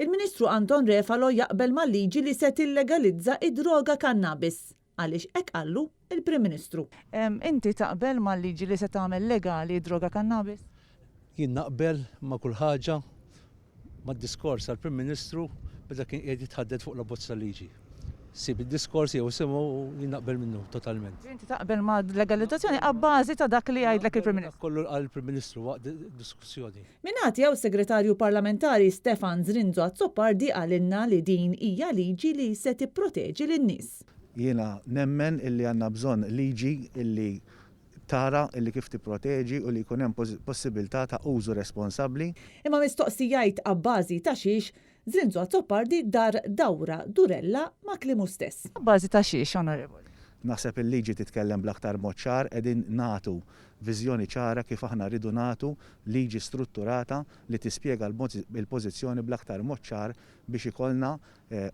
Il-Ministru Anton Refalo jaqbel mal-liġi li se tillegalizza id-droga kannabis għaliex hekk qallu il-Prim Ministru. Inti taqbel mal-liġi li se tagħmel legali d-droga kannabis? Jien naqbel ma' kull ħaġa mad-diskors tal-Prim Ministru meta kien qiegħed jitħaddet fuq l-abbozz tal-liġi. Sib id-diskors jew isimgħu u jien naqbel minnu totalment. Inti taqbel ma' legalizzazzjoni abbażi ta' dak li jgħidlek il-Prim Ministru? Kollu qal il-Prim Ministru waqt diskussjoni. Min-naħa tiegħu s-Segretarju Parlamentari Stefan Zrinzo Azzopardi qalilna li din hija liġi li se tipproteġi lin-nies. Jiena nemmen illi għandna bżonn liġi illi tara illi kif tipproteġi u li jkun hemm possibilità ta' użu responsabbli. Imma mistoqsi jgħid abbażi ta' xiex, Zrinzo Azzopardi dar dawra durella ma' kliemu stess. Abbażi ta' xiex, Onorevoli? Naħseb il-liġi titkellem bl-aktar mod ċar, qegħdin nagħtu viżjoni ċara kif aħna rridu nagħtu liġi strutturata li tispjega l-pożizzjoni bl-aktar mod ċar biex ikollna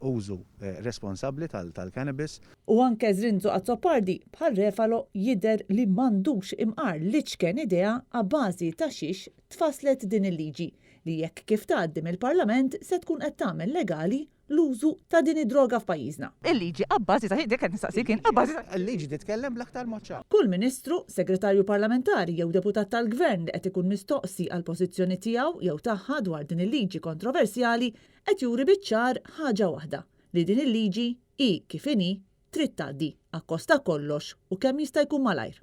użu responsabbli tal-cannabis. U anke Zrinzo Azzopardi, bħal Refalo, jidher li m'għandux imqar l-iċken idea a bażi ta' xiex tfasslet din il-liġi li jekk kif tgħaddi mill-Parlament se tkun qed tagħmel legali l-użu ta' din id-droga f'pajjiżna. Il-liġi abbażi ta' dik qed nistaqsik jien, abbażi ta'. Il-liġi titkellem bl-aktar mod ċar. Kull Ministru, Segretarju Parlamentari jew Deputat tal-Gvern li qed ikun mistoqsi għall-pożizzjoni tiegħu jew tagħha dwar din il-liġi kontroversjali qed juri biċ-ċar ħaġa waħda, li din il-liġi, hi kif inhi, trid tgħaddi, akkost ta' kollox u kemm jista' jkun malajr.